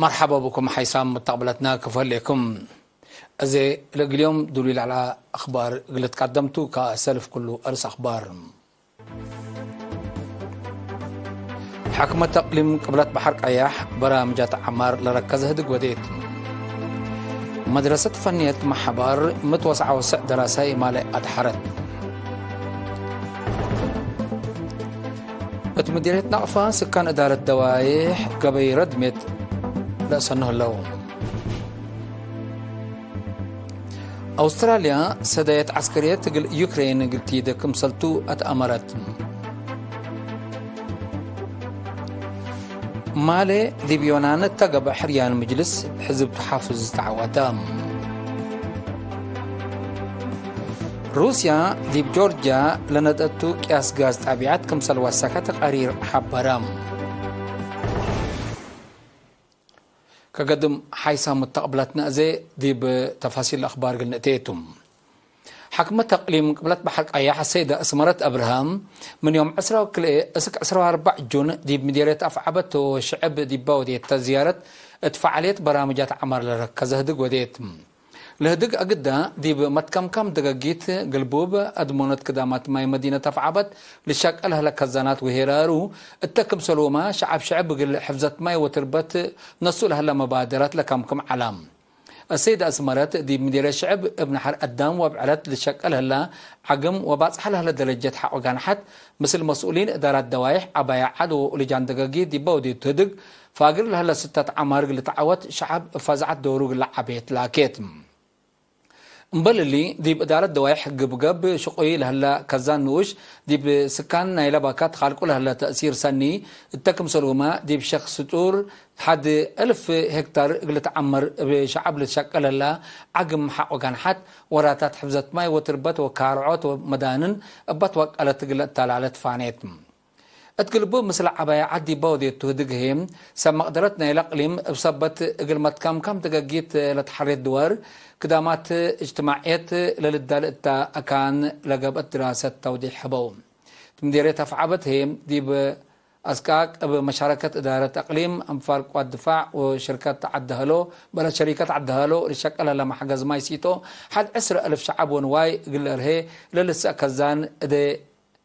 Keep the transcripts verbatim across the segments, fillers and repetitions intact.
መርሐባ ብኩም ሐይሳም ሙተቅብለትና ክፈ ህሌኩም። እዜ ለእግል ዮም ዱሉይ ለዐለ አኽባር እግል ልትቀደምቱ ከሰልፍ ክሉ አርስ አኽባር። ሕክመት አቅሊም ቅብለት በሐር ቀያሕ በራምጃት ዐማር ለረከዘ ህድግ ወዴት። መድረሰት ፈንየት መሐባር ምትወሰዐ ወሰዕ ደራሳይ ማለ አድሐረት። እት ምዲርየት ናቅፋ ስካን እዳረት ደዋዬሕ ገበይ ረድሜት ለአሰኑ ህለው። አውስትራልያ ሰዳየት ዐስከርየት እግል ዩክሬን እግል ቲደ ክምሰልቱ አትአመረት። ማሌ ዲብ ዮናን እተ ገብአ ሕርያን ምጅልስ ሕዝብ ተሓፍዝ ተዐወተ። ሩስያ ዲብ ጆርጅያ ለነደአቱ ቅያስ ጋዝ ጣቢዐት ክምሰል ወሰከ ተቃሪር ሐበረ። ከገድም ሓይሳም ሙተቅብለትነ እዜ ዲብ ተፋሲል አኽባር እግል ንእቴ ቱ። ሓክመት አቅሊም ቅብለት በሐር ቀያሕ አሰይደ እስመረት አብርሃም፣ ምን ዮም ዕስራ ወክልኤ እስክ ዕስራ ወአርበዕ ጁን ዲብ ምዴርየት አፍዐበት ወሽዕብ ዲባ ወዴተ ዝያረት እት ፈዓልየት በራምጃት ዐማር ለረከዘ ህድግ ወዴት። ለህድግ አግዳ ዲብ መትከምካም ደገጊት ግልቡብ አድሞነት ክዳማት ማይ መዲነት አፍዐበት ልሸቀል ህለ ከዛናት ወሄራሩ እተ ክምሰልሁመ ሸዐብ ሽዕብ እግል ሕፍዘት ማይ ወትርበት ነሱ ለህለ መባደረት ለከምክም ዐለ። አሰይድ አስመረት ዲብ ምዲርየት ሽዕብ እብ ነሐር አዳም ወአብዕለት ልሸቀል ህለ ዐግም ወባጽሐ ለህለ ደረጀት ሐቆ ጋንሐት ምስል መስኡሊን እዳራት ደዋይሕ ዐባያ ዐድ ወኡልጃን ደገጊት ዲበ ወዴቱ ህድግ ፋግር ለህለ ስተት ዐማር እግል ልትዐወት ሸዐብ እብ ፈዛዐት ዶሩ እግል ለዓቤት ላኬት። እምበል እሊ፣ ዲብ እዳረት ደዋይሕ ግብገብ ሽቁይ ለህለ ከዛን ንኡሽ፣ ዲብ ስካን ናይለ ባካት ካልቁ ለህለ ተእሲር ሰኒ እተ ክምሰልሁመ፣ ዲብ ሸክ ስጡር ሐድ እልፍ ሄክታር እግል ልትዐመር እብ ሸዐብ ልትሸቀል ህለ ዐግም ሐቆ ጋንሐት፣ ወራታት ሕፍዘት ማይ ወትርበት ወካርዖት ወመዳንን እበ ትወቀለት እግል ለአተላለት ፋኔት። እት ግልቡ ምስል ዐባያ ዐድ ዲበ ወዴቱ ህድግ ህዬ፣ ሰብ መቅደረት ናይለ አቅሊም እብ ሰበት እግል መትካምካም ደገጊት ለተሐሬት ድወር፣ ክዳማት እጅትማዕየት ለልዳል እተ አካን ለገብአት ድራሰት ተውዴሕ ሀበው። እት ምዴርየት አፍዐበት ህዬ፣ ዲብ አስቃቅ እብ መሻረከት እዳረት አቅሊም፣ አንፋል ቅዋት ድፋዕ ወሽርከት ዐድ ደሀሎ፣ በለ ሸሪከት ዐድ ደሀሎ፣ ልሸቀል ህለ መሐገዝ ማይ ሲቶ፣ ሐድ ዕስር አልፍ ሸዐብ ወንዋይ እግል ለአርሄ ለልሰእ ከዛን እዴ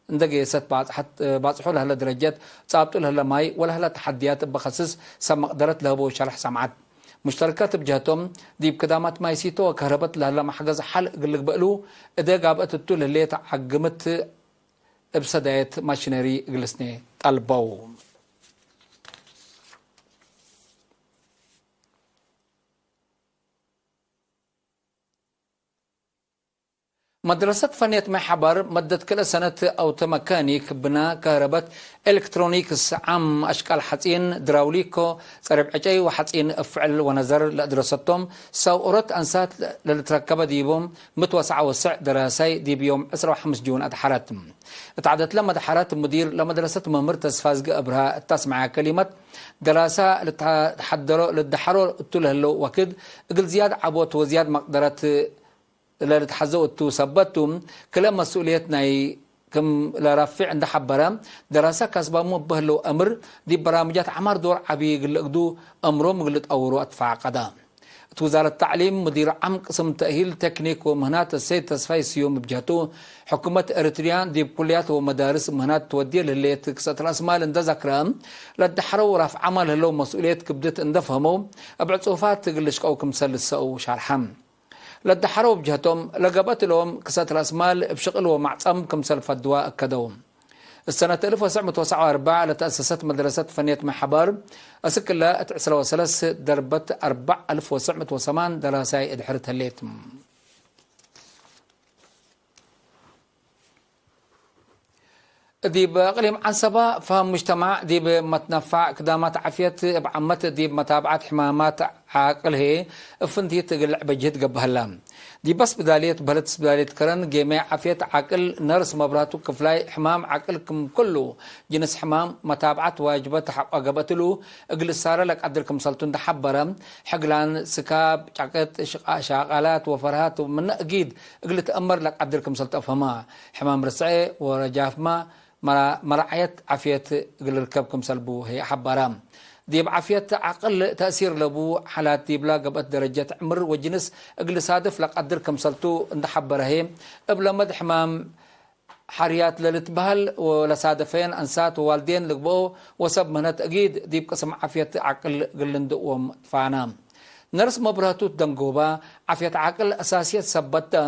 እንደ ጌሰት ባጽሐት፣ ባጽሖ ለህለ ደረጀት፣ ጻብጡ ለህለ ማይ ወለህለ ተሐድያት እበ ከስስ ሰብ መቅደረት ለህበው ሸርሕ ሰምዐት። ሙሽተረከት እብ ጀህቶም፣ ዲብ ክዳማት ማይ ሲቶ ወከህረበት ለህለ መሕገዝ ሐል እግል ልግበእ እሉ፣ እዴ ጋብአት እቱ ለህሌት ዐግምት እብ ሰዳየት ማሽነሪ እግል ልስኔ ጠልበው። መድረሰት ፈንየት ማይ ሐባር መደት ክልኤ ሰነት አውቶ መካኒክ፣ ብና፣ ከህረበት፣ ኤሌክትሮኒክስ፣ ዓም፣ አሽቃል ሐጺን፣ ድራውሊኮ፣ ጸረብ ዕጨይ ወሐጺን እብ ፍዕል ወነዘር ለአድረሰቶም ሰውኡረት አንሳት ለልትረከበ ዲቦም ምትወሰዐ ወሰዕ ደራሳይ ዲብ ዮም ዕስራ ወሐምስ ጁን አድሐረት። እት ዐደትለ መድሐረት ሙዲር ለመድረሰት መምህር ተስፋዝጊ አብርሃ እት አስመዐያ ከሊመት፣ ደራሳ ልትሐደሮ፣ ልትደሐሮ እቱ ለህለው ወክድ እግል ዝያድ ዐቦት ወዝያድ መቅደረት ለልትሐዘው እቱ ሰበት ቱ፣ ክልኤ መስኡልየት ናይ ክም ለረፍዕ እንደ ሐበረ፣ ደራሳ ካስባሙ እበ ህለው አምር፣ ዲብ በራምጃት ዐማር ዶር ዐቢ እግል ልእግዱ፣ አምሮም እግል ልጠውሩ አትፋቀደ። እት ውዛረት ተዕሊም፣ ሙዲር ዓም ቅስም ተእሂል፣ ቴክኒክ ወምህናት አሰይድ ተስፋይ ስዩም እብ ጀህቱ፣ ሕኩመት ኤረትርያ ዲብ ኩልያት ወመዳርስ ምህናት ትወድየ ለህሌት ክሰት ረአስማል እንደ ዘክረ፣ ለደሐረው ራፍዓመ ለህለው መስኡልየት ክብድት እንደ ፈህመው፣ እብ ዕጹፋት እግል ልሽቀው ክምሰል ልሰአው ሻርሐ። ለደሐረው እብ ጀህቶም፣ ለገብአት እሎም ክሰት ረአስማል እብ ሽቅል ወመዕጸም ክምሰል ፈድዋ አከደው። እት ሰነት አልፍ ወትሰዕ ምእት ወሰብዓ ወአርበዕ ለተአሰሰት መድረሰት ፈንየት ማይ ሐባር፣ አስክ እለ እት ዕስራ ወሰለስ ደርበት አርበዕ አልፍ ወትሰዕ ምእት ወሰማን ደራሳይ እድሕር ተሌት። ዲብ አቅሊም ዐንሰበ፣ ፈሀም ሙጅተማዕ ዲብ መትነፋዕ ክዳማት ዓፍየት እብ ዓመት ዲብ መታብዐት ሕማማት ዓቅል ህዬ እብ ፍንቲት እግል ልዕበ ጅህድ ገብእ ሀላ። ዲብ አስብዳልየት በህለት አስብዳልየት ከረን፣ ጌምያይ ዓፍየት ዓቅል፣ ነርስ መብራቱ ክፍላይ፣ ሕማም ዓቅል ክም ክሉ ጅንስ ሕማም መታብዐት ዋጅበት ሐቆ ገብአት እሉ፣ እግል እሳረ ለቀድር ክምሰልቱ እንደ ሐበረ፣ ሕግላን፣ ስካብ፣ ጨቅጥ፣ ሽቃ-፣ ሻቃላት ወፈርሃት ምነ እጊድ እግል ልትአመር ለቀድር ክምሰልቱ አፍሀመ። ሕማም ርስዐ ወረጃፍመ መራ-፣ መራዐየት ዓፍየት እግል ልርከብ ክምሰል ቡ ህዬ ሐበረ። ዲብ ዓፍየት ዐቅል ተእሲር ለቡ ሓላት ዲብላ ገብአት ደረጀት ዕምር ወጅንስ እግል ሳድፍ ለቀድር ክምሰልቱ እንደ ሐበረ ህዬ፣ እብ ለመድ ሕማም ሐርያት ለልትበህል ወለሳደፈየን አንሳት ወዋልዴን ልግበኦ ወሰብ ምህነት እጊድ ዲብ ቅስም ዓፍየት ዐቅል እግል ልንድእዎም ትፋና። ነርስ መብርሀቱ ደንጎባ፣ ዓፍየት ዐቅል አሳስየት ሰበት ተ፣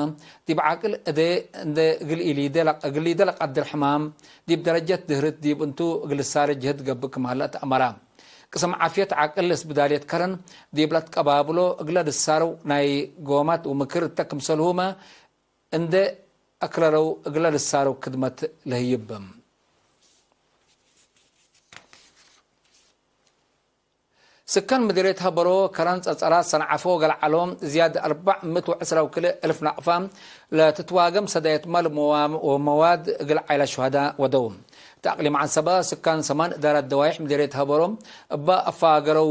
ዲብ ዐቅል እዴ እንዴ እግል ኢሊዴ ለቀ-፣ እግል ሊዴ ለቀድር ሕማም፣ ዲብ ደረጀት ድህርት ዲብ እንቱ እግል ልሳሬ ጅህድ ገብእ ክም ሀለ ተአመራ። ቅስም ዓፍየት ዐቅል እስብዳልየት ከረን ዲብ ለትቀባብሎ እግለ ልሳረው ናይ ጎማት ወምክር እተ ክምሰልሁመ እንዴ አክረረው እግለ ልሳረው ክድመት ለህይብ። ስካን ምድርየት ሀበሮ ከረን ጸጸራት ሰንዓፎ ገልዓሎ ዝያድ አርበዕ ምእት ወዕስራ ወክልኤ እልፍ ናቅፋ ለትትዋገም ሰዳየት ማል ወመዋድ እግል ዓይላ ሹሃዳ ወደው። እት አቅሊም ዐንሰበ ስካን ሰማን እዳራት ደዋይሕ ምድርየት ሀበሮ እበ አፋገረው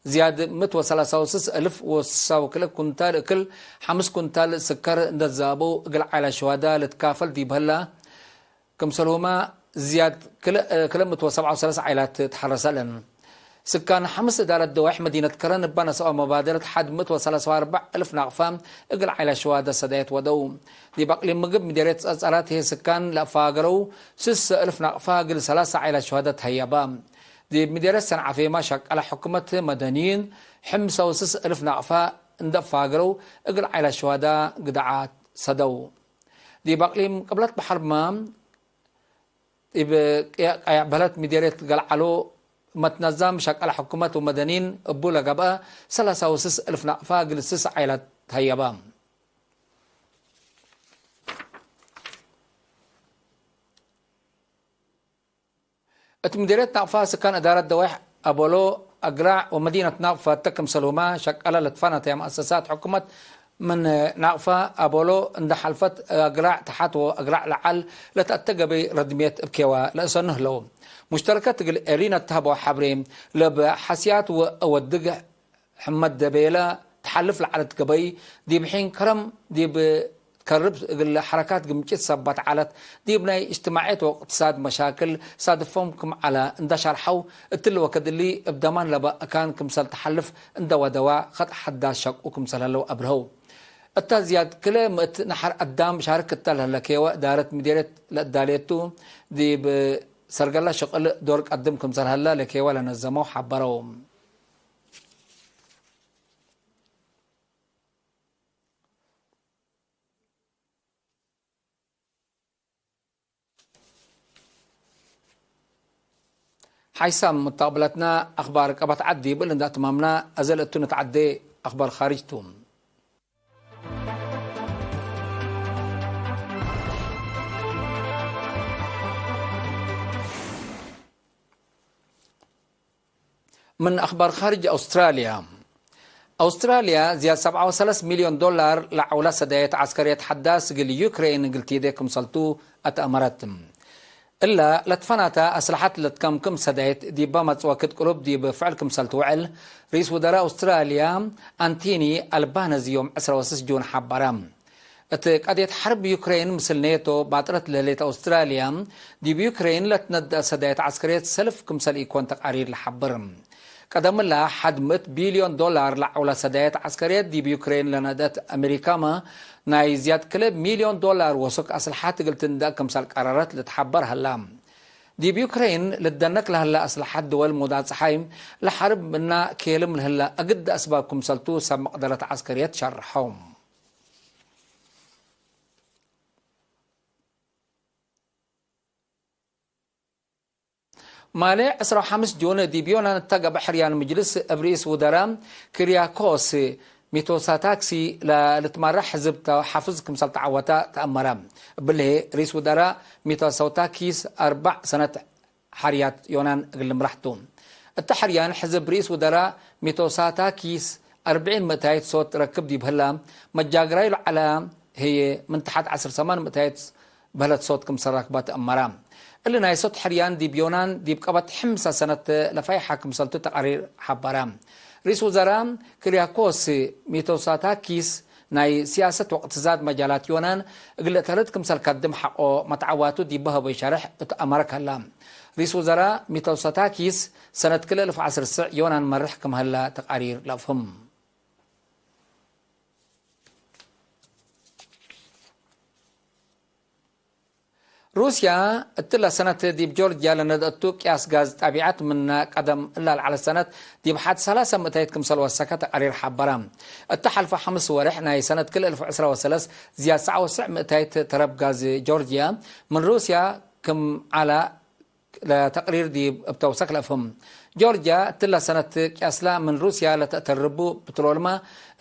ዝያድ ምእት ወሰላሳ ወስስ እልፍ ወስሳ ወክልኤ ኩንታል እክል ሐምስ ኩንታል ስከር እንደ ዛበው እግል ዓይላ ሹሃዳ ልትካፈል ዲብ ሀላ ክምሰልሁመ ዝያድ ክለ-፣ ክለ ምእት ወሰብዓ ወሰላሳ ዓይላት ተሐረሰ ለን። ስካን ሐምስ እዳረት ደዋይሕ መዲነት ከረን እበ ነሰኦ መባደረት ሐድ ምእት ወሰላሳ ወአርበዕ እልፍ ናቅፋ እግል ዓይላት ሸዋደ ሰዳየት ወደው። ዲብ አቅሊም ምግብ ምዴርየት ጸጸራት ህዬ ስካን ለአፋገረው ስሰ እልፍ ናቅፋ እግል ሰላሳ ዓይላት ሸዋደ ተሀየባ። ዲብ ምዴርየት ሰንዓፌማ ሸቀለ ሕኩመት መደንይን ሕምሳ ወስስ እልፍ ናቅፋ እንደ አፋገረው እግል ዓይላት ሸዋደ ግድዓት ሰደው። ዲብ አቅሊም ቅብለት በሐርማ እብ ቀያዕ በለት ምዴርየት ገልዓሎ መትነዛም ሸቀለ ሕኩመት ወመደኒን እቡ ለገብአ ሰላሳ ወስስ እልፍ ናቅፋ እግል ስስ ዓይላት ተሀየባ። እት ምዴርየት ናቅፋ ስካን እዳረት ደዋይሕ አቦሎ፣ አግራዕ ወመዲነት ናቅፋ እተ ክምሰልሁመ ሸቀለ ለትፋነተየ መአሰሳት ሕኩመት ምን ናቅፋ አቦሎ እንደ ሐልፈት አግራዕ ተሐት ወአግራዕ ለዐል ለተአተ ገበይ ረድምየት እብ ኬዋ ለእሰኑ ህለው። ሙሽተረከት እግል ኤሪነት ተሀበው ሐብሬ ለብ ሐስያት ወአወድግ ሕመት ደቤለ ተሓልፍ ለዐለት ገበይ፣ ዲብ ሒን ከረም ዲብ ትከርብ እግል ሐረካት ግምጭት ሰበት ዐለት፣ ዲብ ናይ እጅትማዕየት ወእቅትሳድ መሻክል ሳድፎም ክም ዐለ እንደ ሸርሐው፣ እትሊ ወክድ እሊ እብ ደማን ለበ አካን ክምሰል ተሓልፍ እንደ ወደዋ፣ ከጥ ሐዳስ ሸቁ ክምሰል ህለው አብርሀው። እተ ዝያድ ክለ ምእት ነሐር አዳም ሻርክ እተ ለህለ ኬወ እዳረት ምዴርየት ለእዳሌቱ፣ ዲብ ሰርገለ ሽቅል ዶር ቀድም ክምሰል ህለ ለኬወ ለነዘመው ሐበረው። ሓይሳም ሙተቅብለትና አኽባር ቀበት ዐድ ዲብል እንደ አትማምና፣ አዘ ለእቱ ንትዓዴ አኽባር ኻርጅ ቱ። ምን አኽባር ኻርጅ አውስትራልያ። አውስትራልያ ዝያድ ሰብዓ ወሰለስ ሚልዮን ዶላር ለዐውላ ሰዳየት ዐስከርየት ሐዳስ እግል ዩክሬን እግል ቲዴ ክምሰልቱ አትአመረት። እላ ለትፈናተ አስለሐት ለትከምክም ሰዳየት ዲበ መጽወክት ቅሩብ ዲብ ፍዕል ክምሰል ትውዕል ርኢስ ውዘራእ አውስትራልያ አንቲኒ አልባነዚ ዮም ዕስራ ወስስ ጁን ሐበረ። እት ቀድየት ሐርብ ዩክሬን ምስል ኔቶ ባጥረት ለህሌት አውስትራልያ፣ ዲብ ዩክሬን ለትነድአ ሰዳየት ዐስከርየት ሰልፍ ክምሰል ኢኮን ተቃሪር ለሐብር። ቀደምላ ሐድ ምእት ቢልዮን ዶላር ለዐውላ ሰዳየት ዐስከርየት ዲብ ዩክሬን ለነድአት አሜሪካመ፣ ናይ ዝያድ ክለ ሚልዮን ዶላር ወሱክ አስልሐት እግል ትንደእ ክምሰል ቀረረት ልትሐበር ሀላ። ዲብ ዩክሬን ልደነክ ለሀለ አስልሐት ድወል ሙዳጽሓይ ለሐርብ ምና ኬልም ለህለ አግድ አስባብ ክምሰልቱ ሰብ መቅደረት ዐስከርየት ሸርሐው። ማሌ ዕስራ ወሐምስ ጁን ዲብ ዮናን እተ ገብአ ሕርያን ምጅልስ እብ ርኢስ ውዘራ ክሪያኮስ ሚቶሳታክሲ ለልትመራሕ ሕዝብ ተ-፣ ሓፍዝ ክምሰል ተዐወተ ተአመረ። እብሊ ህዬ ርኢስ ውዘራ ሚቶሳታኪስ አርበዕ ሰነት ሐርያት ዮናን እግል ልምራሕ ቱ። እተ ሕርያን ሕዝብ ርኢስ ውዘራ ሚቶሳታኪስ አርብዒን ምእታይት ሶት ረክብ ዲብ ህላ፣ መጃግራዩ ለዐለ ህዬ ምን ተሐት ዐስር ሰማን ምእታይት በህለት ሶት ክምሰል ረክበ ተአመረ። እሊ ናይ ሶት ሕርያን ዲብ ዮናን ዲብ ቀበት ሕምሰ ሰነት ለፋይሐ ክምሰልቱ ተቃሪር ሐበረ። ርኢስ ውዘራ ክሪያኮስ ሚቶሳታኪስ ናይ ሲያሰት ወእቅትሳድ መጃላት ዮናን እግል ለተርድ ክምሰል ከድም ሐቆ መትዓዋቱ ዲብ ሀበዩ ሸርሕ እት አመረ ከላ። ሪስ ውዘራ ሚቶሶታኪስ ሰነት ክልኤ እልፍ ወዐስር ስዕ ዮናን መርሕ ክም ሀላ ተቃሪር ለአፍህም። ሩስያ እትለ ሰነት ዲብ ጆርጅያ ለነድአቱ ቅያስ ጋዝ ጣቢዓት ምነ ቀደም እላ ለዐለት ሰነት ዲብ ሐድ ሰላሰ ምእታይት ክምሰል ወሰከ ተቃሪር ሐበረ። እተ ሐልፈ ሐምስ ወሬሕ ናይ ሰነት ክልኤ እልፍ ወዕስራ ወሰለስ ዝያድ ሰዓ ወስዕ ምእታይት ተረብ ጋዝ ጆርጅያ ምን ሩስያ ክም ዐላ ለተቅሪር ዲብ እብ ተውሰክ ለአፍህም። ጆርጅያ እትለ ሰነት ቅያስላ ምን ሩስያ ለተአተርቡ ፕትሮልመ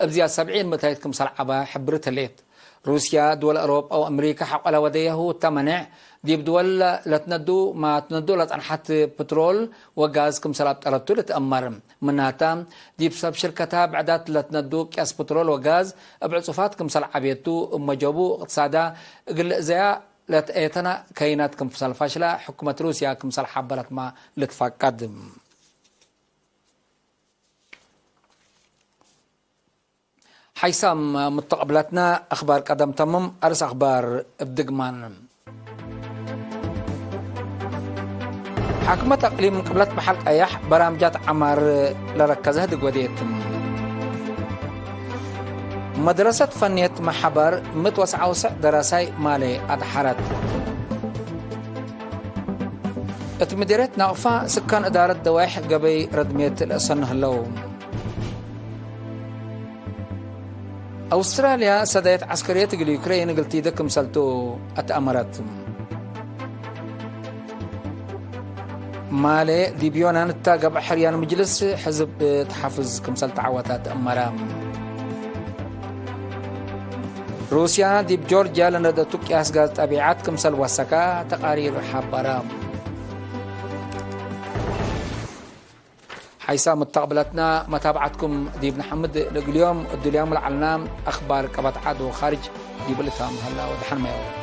እብ ዝያድ ሰብዒን ምእታይት ክምሰል ዐበ ሕብርት ህሌት። ሩስያ ድወል አውሮጳ ወአምሪከ ሐቆለ ወደየሁ እተ መኔዕ ዲብ ድወል ለትነዱ ማትነዱ ለጸንሐት ፕትሮል ወጋዝ ክምሰል አብጠረቱ ልትአመር። ምናተ ዲብ ሰብ ሽርከታ ብዕዳት ለትነዱ ቅያስ ፕትሮል ወጋዝ እብ ዕጹፋት ክምሰል ዐቤቱ እብ መጀቡ እቅትሳዳ እግል ልእዘያ ለትአየተነ ከይናት ክምሰል ፈሽለ ሕኩመት ሩስያ ክምሰል ሐበረትመ ልትፈቀድ። ሐይሳም ሙተቅብለትነ አክባር ቀደም ተምም። አርስ አክባር እብ ድግማን። ሓክመት አቅሊም ቅብለት በሐር ቀያሕ በራምጃት ዐማር ለረከዘ ህድግ ወዴት። መድረሰት ፈንየት መሐበር ምእት ወሰዓ ወሰዕ ደራሳይ ማሌ አድሐረት። እት ምዲርየት ናቅፋ ስካን እዳረት ደዋይሕ ገበይ ረድሜት ለአሰኑ ህለው። አውስትራልያ ሰዳየት ዐስከርየት እግል ዩክሬን እግል ቲደ ክምሰልቱ አትአመረት። ማሌ ዲብ ዮናን እታ ገብአ ሕርያን ምጅልስ ሕዝብ ተሐፍዝ ክምሰል ተዐወተ ተአመረ። ሩስያ ዲብ ጆርጅያ ለነደቱ ቅያስ ጋዝ ጠቢዓት ክምሰል ወሰከ ተቃሪር ሐበረ። ሐይሳም እተቅብለትና መታብዐትኩም ዲብ ነሐምድ። ለእግል ዮም እዱልያም ለዐልና አክባር ቀበት ዐድ ወካርጅ ዲብ ልታም ሀላ ወደሐን መያው።